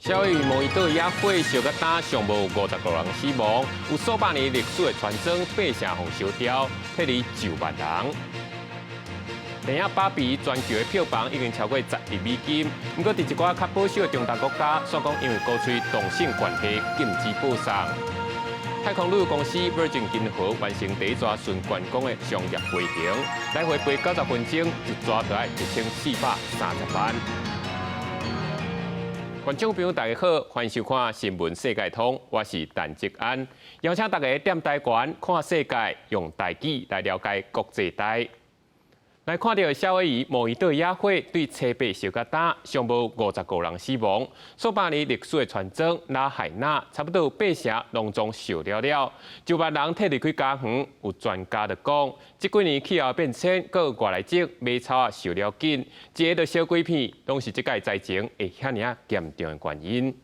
夏威夷毛伊島野火燒到焦，上無55個人死亡，有數百年歷史的村莊八成予燒掉，撤離上萬人。電影《芭比》全球的票房已經超過10億美金，不過佇一寡較保守的中東國家，煞講因為鼓吹同性關係禁止播送。太空旅遊公司 Virgin 銀河完成第一逝純觀光的商業飛行，來回飛90分鐘，一逝就愛1430萬。觀眾朋友大家好，歡迎收看《新聞世界通》，我是陳吉安，邀請大家踮台灣看世界，用台語來了解國際大。來看著夏威夷毛伊島野火對初八燒到焦，上無55個人死亡。數百年歷史的村莊拉海納，差不多八成攏總燒了了，上萬人撤離開家園。有專家就講，這幾年氣候變遷，閣有外來種馬草仔燒了緊，一下就燒規片，攏是這擺災情會遐爾仔嚴重的原因。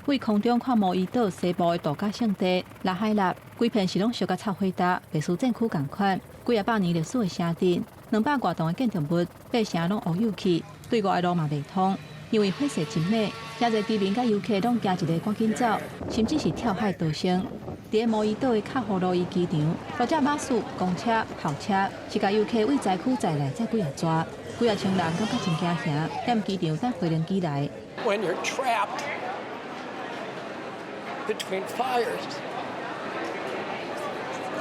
對空中看毛伊島西部的度假勝地拉海納，規片是攏燒甲臭火焦，袂輸戰區仝款。幾仔百年歷史的城鎮，200外棟的建築物，八成攏烏有去，對外的路嘛袂通，因為火勢真猛，誠濟居民佮遊客攏驚一下趕緊走，甚至是跳海逃生。佇咧毛伊島的卡胡羅伊機場，大隻巴士、公車、校車是共遊客對災區載來載幾仔逝，幾仔千人感覺真驚嚇，踮機場等飛行機來。 When you're trapped between fires,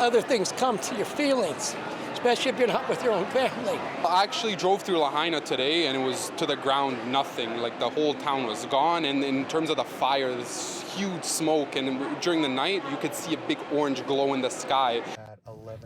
other things come to your feelings, especially if you're not with your own family. I actually drove through Lahaina today and it was to the ground, nothing. Like, the whole town was gone. And in terms of the fire, this huge smoke. And during the night, you could see a big orange glow in the sky.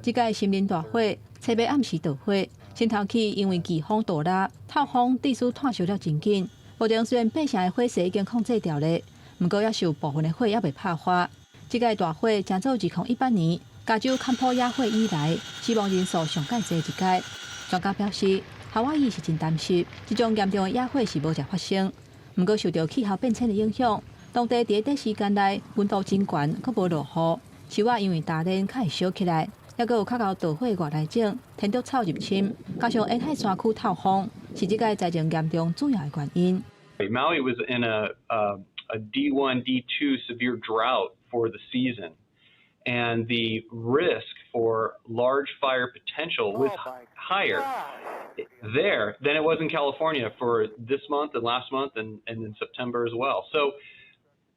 這擺森林大火，初八暗時著火，先頭起因為季風大力，透風致使炭燒了真緊。目前雖然八成的火勢已經控制牢咧，毋過猶是有部分的火猶未拍發。這擺大火成做2018年加州坎普野火以來死亡人數上蓋濟一擺。專家表示，夏威夷是真乾濕，這種嚴重的野火是無常發生。毋過受著氣候變遷的影響，當地佇短時間內溫度真懸，閣無落雨，樹仔因為焦練較會燒起來，猶閣有較𠢕著火外來種天竺草入侵，加上沿海山區透風，是這擺災情嚴重主要的原因。 Maui was in a D1, D2 severe drought for the season, and the risk for large fire potential was higher there than it was in California for this month and last month and in September as well. So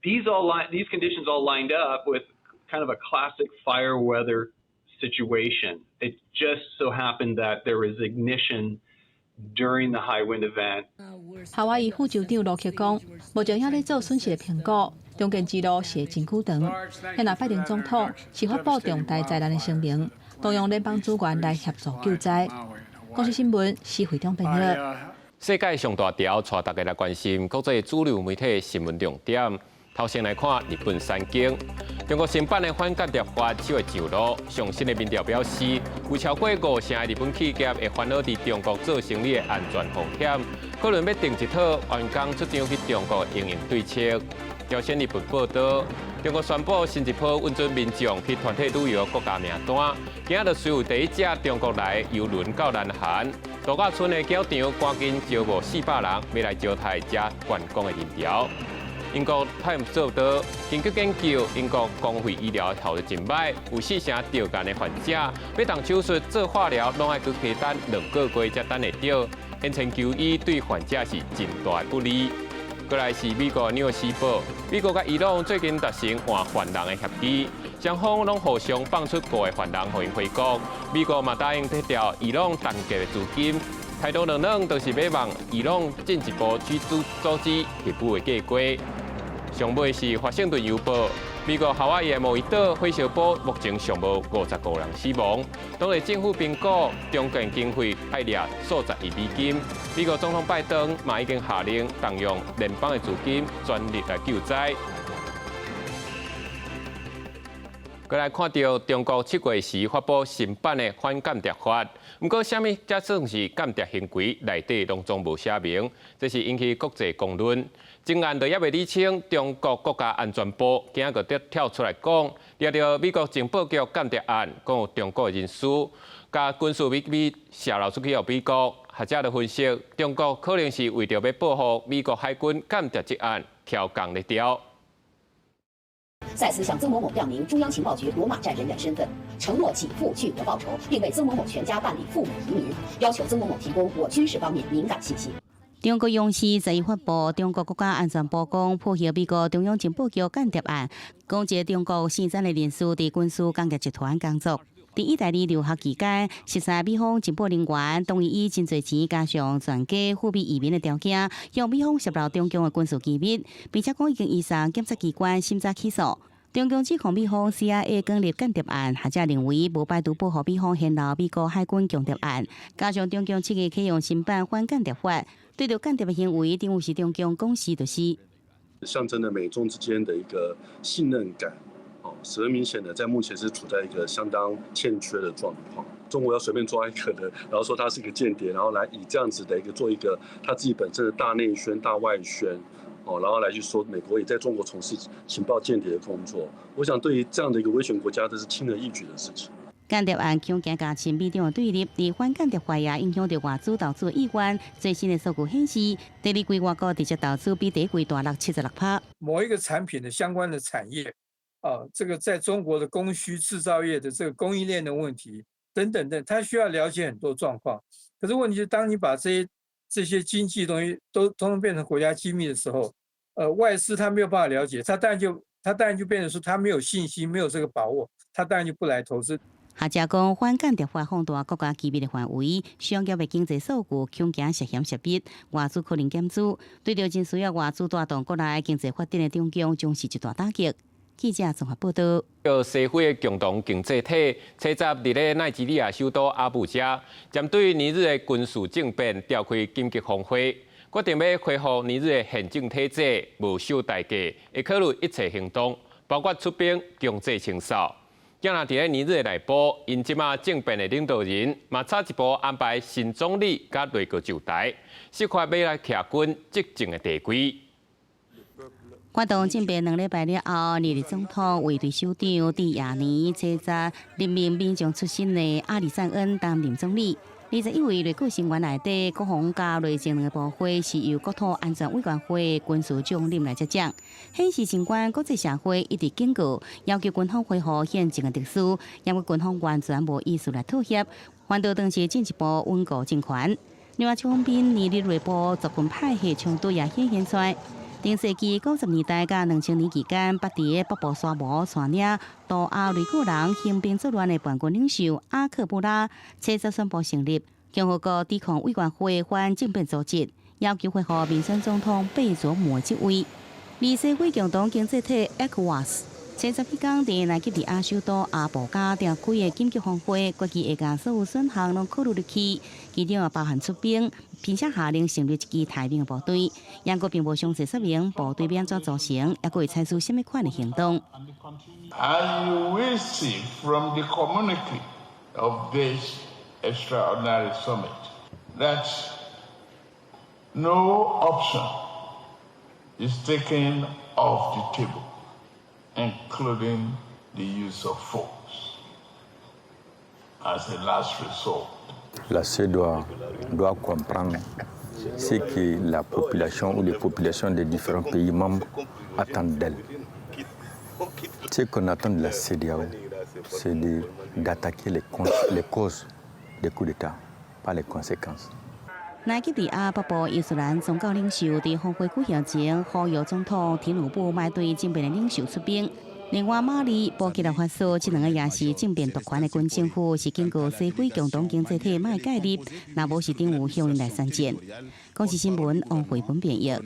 these conditions all lined up with kind of a classic fire weather situation. It just so happened that there was ignition during the high wind event. 夏威夷副州長羅克講，目前猶咧做損失的評估，重建之路是會真久長。現在拜登總統是發布重大災難的聲明，動用聯邦資源來協助救災。公視新聞施會長編譯。世界上大條，帶大家來關心國際主流媒體的新聞重點。頭先來看日本產經，中國新版的反間諜法7月上路，上新的民調表示，有超過五成的日本企業會煩惱佇中國做生意的安全風險，可能欲訂一套員工出張去中國的因應對策。朝鮮日報報導，中國宣布新一波允准民眾去團體旅遊國家名單，今仔日就有第一隻中國來的郵輪到南韓度假村的鳥場，趕緊招募400人，欲來招待遮觀光的人潮。英國泰晤士報導，根據研究，英國公費醫療投入真䆀，有四成著癌的患者，欲動手術做化療，攏愛閣加等2個月才等會著。延遲求醫對患者是真大的不利。過來是美國紐約時報，美國佮伊朗最近達成換犯人的協議，雙方攏互相放出五個犯人，予𪜶回國。美國嘛答應撤掉伊朗凍結的資金，態度軟軟，就是欲望伊朗進一步去組組織核武的計劃。上尾是華盛頓郵報，美國夏威夷的毛伊島火燒波目前上無55個人死亡。當地政府評估重建經費愛掠數十億美金。美國總統拜登嘛已經下令動用聯邦的資金，全力來救災。過來看著中國7月時發布新版的反間諜法，毋過啥物才算是間諜行為，內底攏總無寫明，這是引起國際公論。前案都猶未理清，中國國家安全部今仔閣跳出來講，掠著美國情報局間諜案，講有中國人士共軍事秘密洩露出去予美國，學者就分析，中國可能是為著欲報復美國海軍間諜這案，調降咧調。再次向曾某某亮明中央情報局羅馬站人員身份，承諾給付巨額報酬，並為曾某某全家辦理父母移民，要求曾某某提供我軍事方面敏感信息。中國央視十一發布，中國國家安全部講破獲美國中央情報局間諜案，講一個中國聖戰的人士佇軍事間諜集團工作。佇意大利留學期間，熟似美方情報人員，同意以真濟錢加上全家赴美移民的條件，向美方洩露中共的軍事機密，並且講已經移送檢察機關審查起訴。中共指控美方 CIA 捲入間諜案，學者認為無排除報復美方掀露美國海軍間諜案，加上中共七月啟用新版反間諜法，對著間諜的行為，等於是中共講是就是。象徵了美中之間的一個信任感。哦，十分明顯的，在目前是處在一個相當欠缺的狀況。中國要隨便抓一個人，然後說他是一個間諜，然後來以這樣子的一個做一個他自己本身的大內宣、大外宣，哦，然後來去說美國也在中國從事情報間諜的工作。我想對於這樣的一個威權國家，這是輕而易舉的事情。間諜案恐驚加深美中的對立，佇反間諜法也影響著外資投資意願。最新的數據顯示，第二季外國直接投資比第一季大落76%。某一個產品的相關的產業。啊，這個在中國的供需製造業的這個供應鏈的問題等等等，他需要了解很多狀況。可是問題是，當你把這些經濟東西都通通變成國家機密的時候，外資他沒有辦法了解，他當然就變成說他沒有信心，沒有這個把握，他當然就不來投資。學者講，反間諜法放大國家機密的範圍，商業的經濟數據恐驚涉嫌洩密，外資可能減資，對著真需要外資帶動國內經濟發展的中共，將是一大打擊。記者綜合報道。西非的共同經濟體，初十佇咧奈及利亞首都阿布加，針對尼日的軍事政變召開緊急峰會，決定欲恢復尼日的憲政體制，無惜代價，會考慮一切行動，包括出兵強制清掃。今仔佇咧尼日的內部，𪜶這馬政變的領導人嘛早一步安排新總理佮內閣就台，釋法欲來徛穩執政的地位。發動政變2禮拜了後，尼日總統衛隊首長佇翌年初十任命民眾出身的阿里贊恩擔任總理。21位內閣成員內底，國防佮內政兩個部會是由國土安全委員會軍事長任來執掌。顯示儘管國際社會一直警告，要求軍方恢復憲政的秩序，毋過軍方完全無意思來妥協，反倒當時進一步穩固政權。另外一方面，尼日內部族群派系衝突也顯現出來。頂世紀90年代佮2000年期間，捌佇北部沙漠帶領圖阿雷格人興兵作亂的叛軍領袖阿克布拉，初十宣布成立共和國抵抗委員會反政變組織，要求恢復民選總統貝佐姆的職位。而西非共同經濟體 ECOWAS，初十彼工佇奈及利亞首都阿布加召開的緊急峰會，決議會共所有選項攏考慮入去，其中也包含出兵，並且下令成立一支太平部隊。毋過並無詳細說明部隊欲按怎組成，抑閣會採取啥物款的行動。 And you will see from the communique of this extraordinary summit that no option is taken off the table, including the use of force as a last resort. La CEDEAO doit comprendre ce que la population ou les populations des différents pays membres attendent d'elle. Ce qu'on attend de la CEDEAO, c'est d'attaquer les causes des coups d'État, pas les conséquences. 奈及利亞北部伊斯蘭宗教領袖佇峰會舉行前，呼籲總統提努布莫對政變的領袖出兵。另外，馬里、布吉納法索這兩個也是政變奪權的軍政府，是警告西非共同經濟體莫介入，若無是等於向𪜶來宣戰。公視新聞王慧文編譯。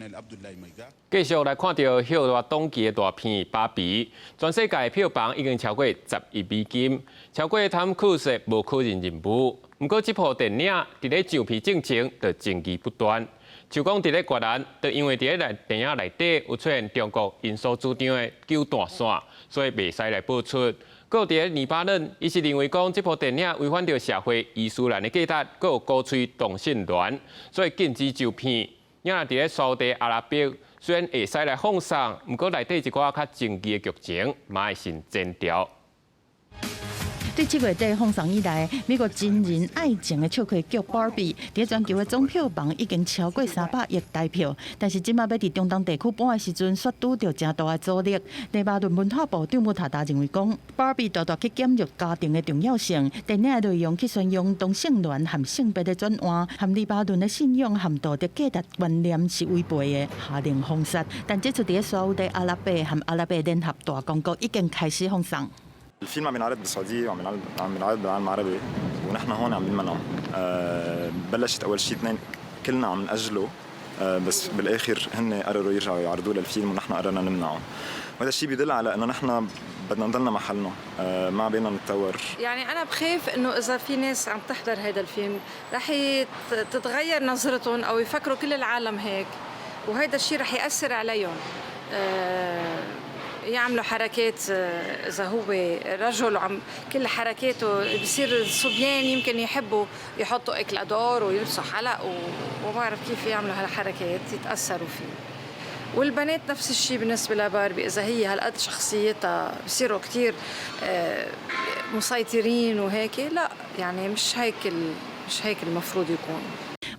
繼續來看著歇熱檔期的大片《芭比》，全世界票房已經超過10億美金，超過湯姆克魯斯無可能任務。毋過，這部電影佇咧上片進前就爭議不斷。就講佇咧越南，就因為佇咧內電影內底有出現中國𪜶所主張的九段線，所以袂使來播出。閣佇咧黎巴嫩，伊是認為講這部電影違反著社會伊斯蘭的價值，閣有鼓吹同性戀，所以禁止上片。也佇咧沙烏地阿拉伯，雖然會使來放送，毋過內底一寡較爭議的劇情，嘛會先剪掉。對7月底放送以來，美國真人愛情的笑話劇《芭比》佇全球的總票房已經超過300億台票，但是這馬欲佇中東地區播的時陣，卻拄著誠大的阻力。黎巴嫩文化部長穆塔達認為講，芭比大大去減弱家庭的重要性，電影的內容去宣揚同性戀和性別的轉換，和黎巴嫩的信仰和道德價值觀念是違背的，下令封殺。但這齣佇沙烏地阿拉伯和阿拉伯聯合大公國已經開始放送。 الفيلم عم ينعرض بالسعودية وعم ينعرض عم ينعرض بالعالم العربي ونحن هون عم نمنعه. بلشت أول شيء اثنين كلنا عم نأجله، بس بالآخر هن قرروا يرجعوا يعرضوه للفيلم ونحن قررنا نمنعه، وهذا الشيء بيدل على انه نحن بدنا نضلنا محلنا، ما عبالنا نتطور. يعني انا بخاف انه اذا في ناس عم تحضر هذا الفيلم رح تتغير نظرتهم او يفكروا كل العالم هيك، وهذا الشيء رح ياثر عليهم، يعملوا حركات، اذا هو رجل وعم كل حركاته بصير الصبيان يمكن يحبوا يحطوا éclat d'or ويلبسوا حلق وما بعرف كيف يعملوا هالحركات، يتاثروا فيه. والبنات نفس الشيء بالنسبه لباربي، اذا هي هالقد شخصيتها بصيروا كثير مسيطرين وهيك. لا، يعني مش هيك المفروض يكون.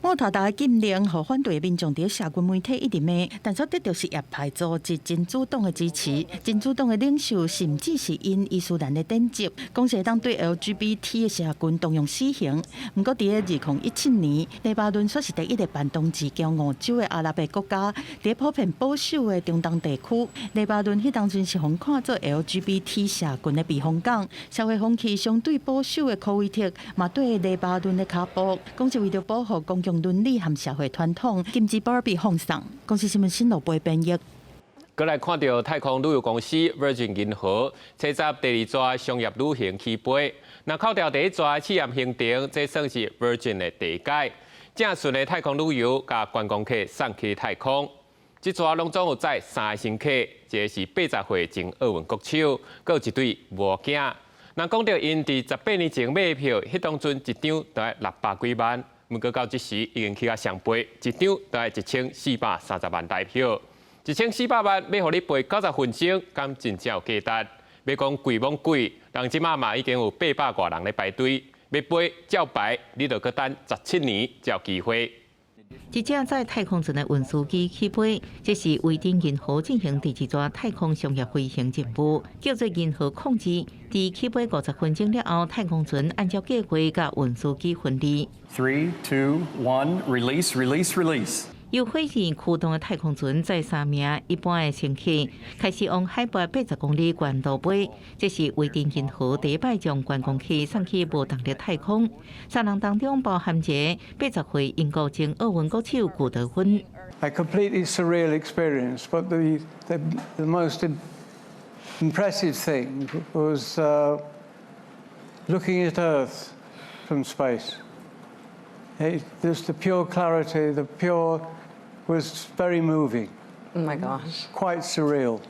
莫塔達的禁令，予反對的民眾佇社群媒體一直罵，但卻得著什葉派組織真主黨的支持。真主黨的領袖甚至是引伊斯蘭的典籍，講會當對 LGBT 的社群動用死刑。毋過，佇2017年，黎巴嫩煞是第一个辦同志驕傲週的阿拉伯國家，佇普遍保守的中東地區，黎巴嫩彼當陣是予看做 LGBT 社群的避風港。社會風氣相對保守的科威特，嘛對黎巴嫩的跤步，講是為著保護公共倫理和社會傳統，禁止芭比放送。公視新聞新羅播編譯。閣來看著太空旅遊公司 Virgin 銀河，初十第二逝商業旅行起飛。若扣掉第一逝試驗行程，這算是 Virgin 的第一擺正順的太空旅遊，共觀光客送去太空。這逝攏總有載三個乘客，一个是80歲前奧運國手，閣有一對母囝。若講著𪜶佇18年前買票，彼當陣一張著愛600幾萬，毋過到這時已經起較雙倍，一張著愛1430萬台票。1400萬欲予你飛90分鐘，敢真正有價值？欲講貴罔貴，人這馬嘛已經有800外人咧排隊，欲飛照排，你著閣等17年才有機會。一隻載太空船的運輸機起飛，這是維珍銀河進行第二逝太空商業飛行任務，叫做銀河控制。佇起飛50分鐘了後，太空船按照計劃佮運輸機分離。 Three, two, one, release, release, release. 由火箭驅動的太空船載三名一般的乘客，開始往海拔80公里懸度飛。這是維珍銀河第一擺將觀光客送去無重力太空。三人當中包含一个80歲英國前奧運國手古德溫。 A completely surreal experience, but the most impressive thing was looking at Earth from space. Just the pure clarity, the pure was very moving. Oh my gosh. Quite surreal.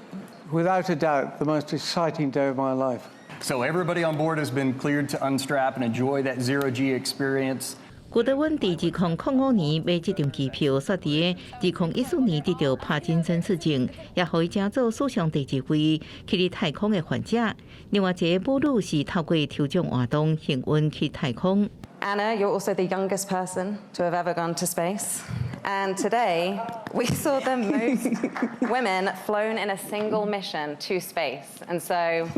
Without a doubt, the most exciting day of my life. So everybody on board has been cleared to unstrap and enjoy that zero G experience. 古德溫佇2005年買這張機票，煞佇2014年得著帕金森氏症，也予伊成做史上第二位去佇太空的患者。另外一个母女是透過抽獎活動幸運去太空。 Anna, you're also the youngest person to have ever gone to space. And today, we saw the most women flown in a single mission to space. And so,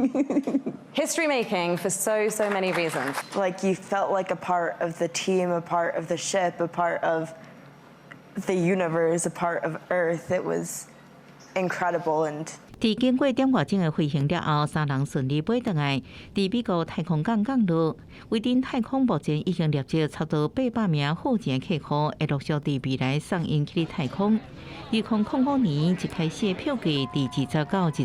history making for so, so many reasons. Like you felt like a part of the team, a part of the ship, a part of the universe, a part of Earth. It was incredible and 佇經過點外鐘的飛行了後，三人順利飛轉來，佇美國太空港降落。維珍太空目前已經累積差不多800名付錢的客戶，會陸續佇未來送𪜶去太空。2005年一開始的票價佇20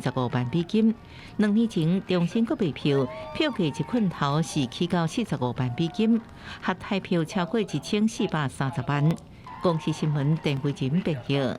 到25萬美金，2年前重新閣賣票，票價一困頭是起到45萬美金，合台票超過1430萬。公視新聞鄧慧珍編譯。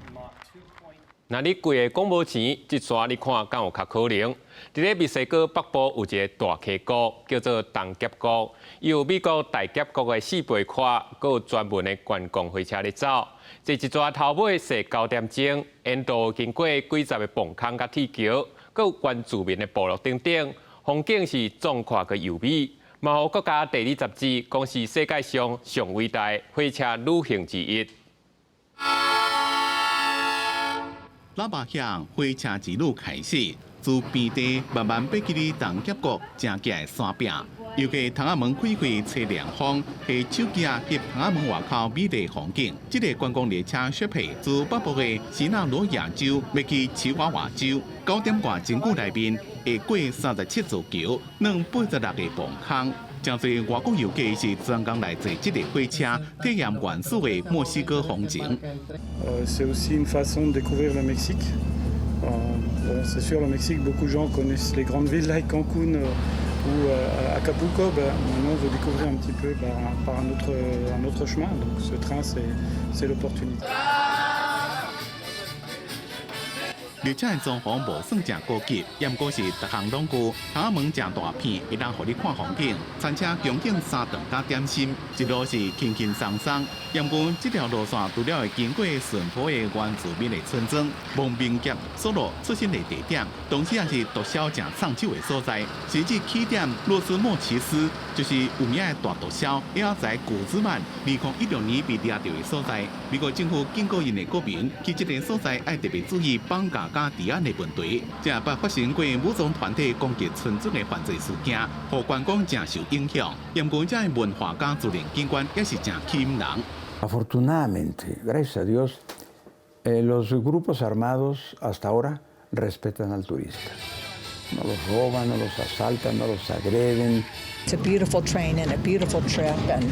若你規个講無錢，這逝你看敢有較可能？佇咧墨西哥北部有一个大溪谷，叫做東峽谷，伊有美國大峽谷的四倍闊，閣有專門的觀光火車咧走。坐一逝頭尾踅9點鐘，沿途經過幾十个磅空佮鐵橋，閣有原住民的部落等等，風景是壯闊閣優美，嘛予國家地理雜誌講是世界上上偉大火車旅行之一。喇叭鄉火車之旅開始，自平地慢慢爬起哩東峽谷正崎的山壁，尤其窗仔門開開吹涼風，提手機仔翕窗仔門外口美麗風景。這個觀光列車雪皮自北部的錫納羅亞州欲去奇瓦瓦州，九點外真久內面會過37座橋，兩86個磅空。誠濟外國遊客是專工來坐這個火車，體驗原始的墨西哥風情。 C'est aussi une façon de découvrir le Mexique. Bon, c'est sûr, le Mexique, beaucoup de gens connaissent les grandes villes like Cancún ou Acapulco. Ben, maintenant, on veut découvrir un petit peu par un autre chemin. Donc, ce train, c'est l'opportunité. 列車的裝潢無算誠高級，毋過是逐項攏顧，窗仔門誠大片，會當予你看風景。餐車供應三頓佮點心，一路是輕輕鬆鬆。毋過這條路線除了會經過淳樸的原住民的村莊、亡命俠索羅出生的地點，同時也是毒梟誠藏手的所在。甚至起點洛斯莫奇斯就是有名的大毒梟，也在古茲曼2016年被掠著的所在。美國政府警告𪜶的國民，去這個所在愛特別注意綁架佮治安的問題。這捌發生過武裝團體攻擊村莊的犯罪事件，予觀光誠受影響。毋過這文化佮自然景觀也是誠吸引人。 Afortunadamente, gracias a Dios, los grupos armados hasta ahora respetan al turista. No los roban, no los asaltan, no los agreden. It's a beautiful train and a beautiful trip, and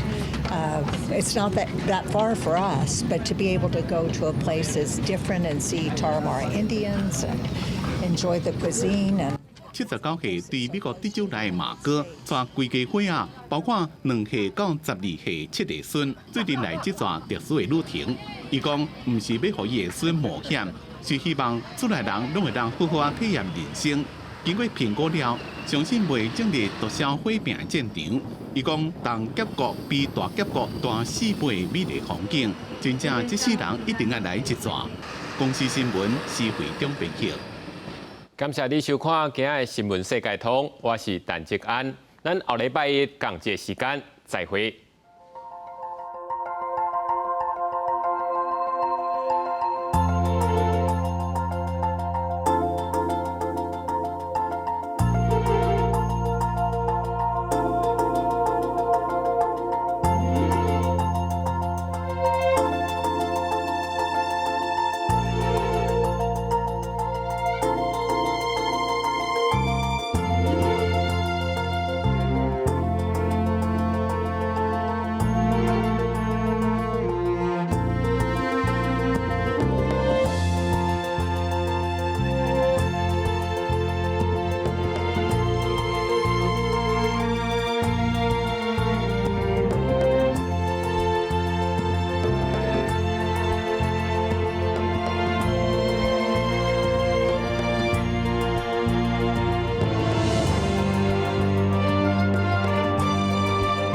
it's not that far for us, but to be able to go to a place that's different and see Tarahumara Indians and enjoy the cuisine and 79歲對美國德州來的馬哥，帶規家伙仔，包括2歲到12歲七个孫，做陣來這逝特殊的旅程。伊講，毋是欲予伊的孫冒險，是希望厝內人攏會當好好仔體驗人生。經過評估了，相信袂進入毒梟火拼的戰場。伊講，東峽谷比大峽谷大4倍美麗風景，真正這世人一定愛來一逝。公視新聞施惠中編輯。感謝你收看今仔的新聞世界通，我是陳吉安，咱後禮拜一仝這時間再會。